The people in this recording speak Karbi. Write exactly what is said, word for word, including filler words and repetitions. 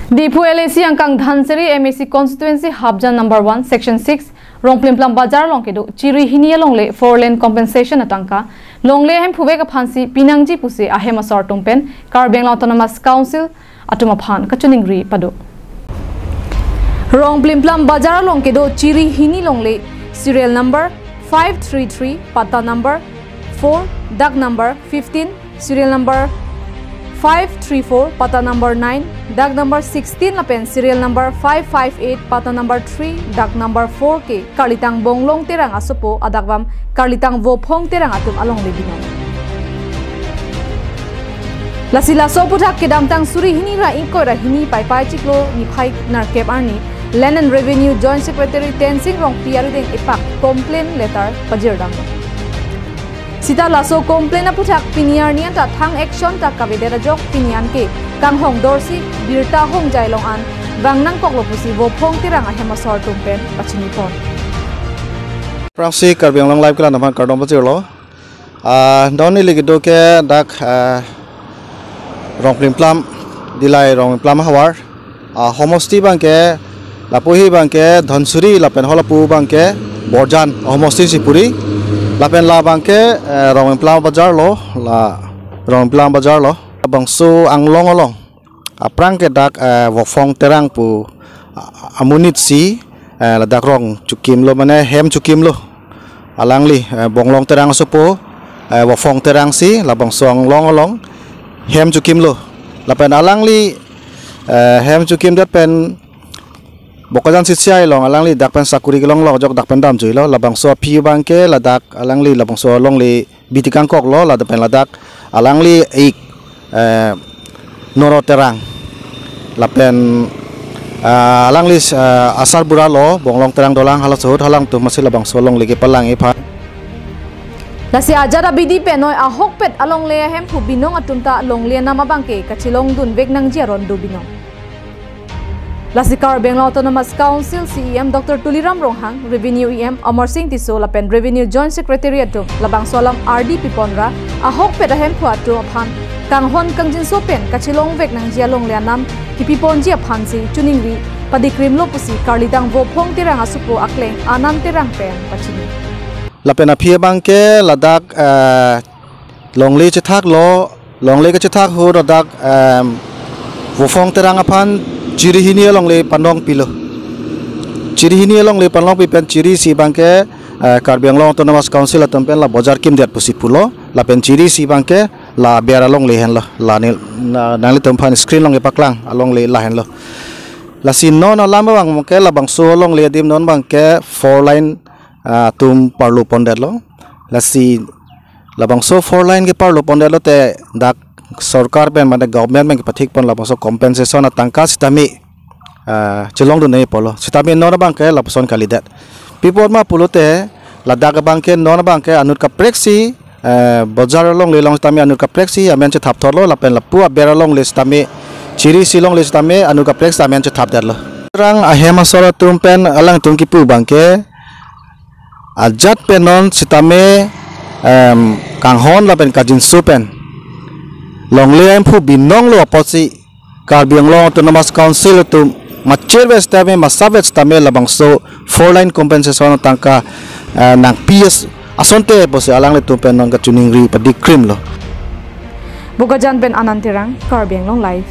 Diphu L A C angkang Dhansiri M A C constituency Hapjan number one, section six, Rongplimplam Bazar along kedo chiri hini alongle four lane compensation atangka longle ahemphuve aphansi pinangji pusi ahem asor atum pen Karbi Anglong Autonomous Council atum aphan kachiningri pado. Rongplimplam Bazar along kedo chiri hini longle serial number five three three, patta number four, dag number fifteen, serial number five three four, patta number nine, dag number sixteen lapen serial number five five eight, patta number three, dag number four ke Karlitang Bonglong Terang asopo adakvam Karlitang Vophong Terang atum alongle binong. Lasi laso aphuthak kedamtang suri hini ra ingkoi ra hini Paipai chiklo niphai nerkep arni Land and Revenue Joint Secretary Tensing Rongpi arideng epak complaint letter pajirdam. Sita laso complaint aphuthak pini arni anta thang action ta kavedet ajok pini anke kanghong dorsi birta hongjai along an vang nangkoklo pusi Vophong Terang ahem asor atum pen pachini pon. Aphrangsi Karbi Anglong Live kelang aphan kardom pajirlo. Ah, non ili kedo ke dak, ah, Rongplimplam, Dillai Rongplimplam havar. Ah, homosti abangke, lapu hi abangke Dhansiri lapen halapu abangke Borjan, ah, homosti si puri. Lapen la abangke, eh, Rongplimplam Bazar lo, la Rongplimplam Bazar lo. Bangso anglong along aphrang ke dak, eh, Vophong Terang pu, ah, amonit si, eh, ladak rong chokimlo, mane hem chokimlo. Alangli, eh, Bonglong Terang asopo, eh, Vophong Terang si labangso anglong along hem chokimlo. Lapen alangli, eh, hem chokimdet pen Bokajan C C I along alangli dak pen sakuri kelonglo ajok dak pen damjuilo. Labangso aphi abangke ladak alangli labangso alongle biti kangkoklo, ladak pen ladak alangli ik, eh, Noro Terang. Lapen, eh, alangli, eh, asarbura lo, Bonglong Terang dolang, halaso ahut halangtum masi labangso alongle kepalang iphan. Lasi ajat abidi penoi ahokpet alongle ahemphu binong atum ta longle anam abangke kachelongdunvek nangji aron do binong. Lasi Karbi Anglong Autonomous Council C E M Doctor Tuliram Ronghang, Revenue E M Amarsing Tisso lapen Revenue Joint Secretary atum labangso alam ardi piponra ahokpet ahemphu atum aphan kanghon kangjinso pen kachelongvek nangji alongle anam kipiponji aphansi chiningri padikrimlo pusi Karlitang Vophong Terang asopo akleng Anand Terang pen pachini. Lapen aphi abangke ladak, eh, longle chethaklo, longle kechethak ahut ladak, em, Vophong Terang aphan chiri hini alongle panongpilo. Chiri hini alongle panongpi pen chiri isi abangke, eh, Karbi Anglong Autonomous Council atum pen la bojar kimdet pusi pulo, lapen chiri isi abangke la aber alongle henlo, la ni, na, nanglitum aphan screen along kepaklang alongle la henlo. Lasi non alam abangke labangso alongle adim non abangke four lane, ah, atum parlo pondetlo. Lasi labangso four lane keparlo pondetlo te dak sorkar pen mane government pen kepathik pon labangso compensation atangka sitame, ah, chelongdun nangji pulo. Sitame non abangke lapuson kalidet. Pi apot ma pulote ladak abangke non abangke anut kaprek si, eh, bojar alongle along sitame anut kaprek si amen chethap thorlo lapen lapu aber alongle sitame chiri isi alongle sitame anut kaprek si amen chethapdetlo. Rang ahem asor atum pen alangtum kipu abangke ajat pen non sitame, em, kanghon lapen kajinso pen longle ahemphu binonglo apotsi Karbi Anglong Autonomous Council atum machirve sitame, masapve sitame labangso four lane compensation atangka, eh, nangpi as-, asonte pusi alanglitum pen non kachiningri padikrimlo. Bokajan pen Anand Terang, Karbi Anglong Live.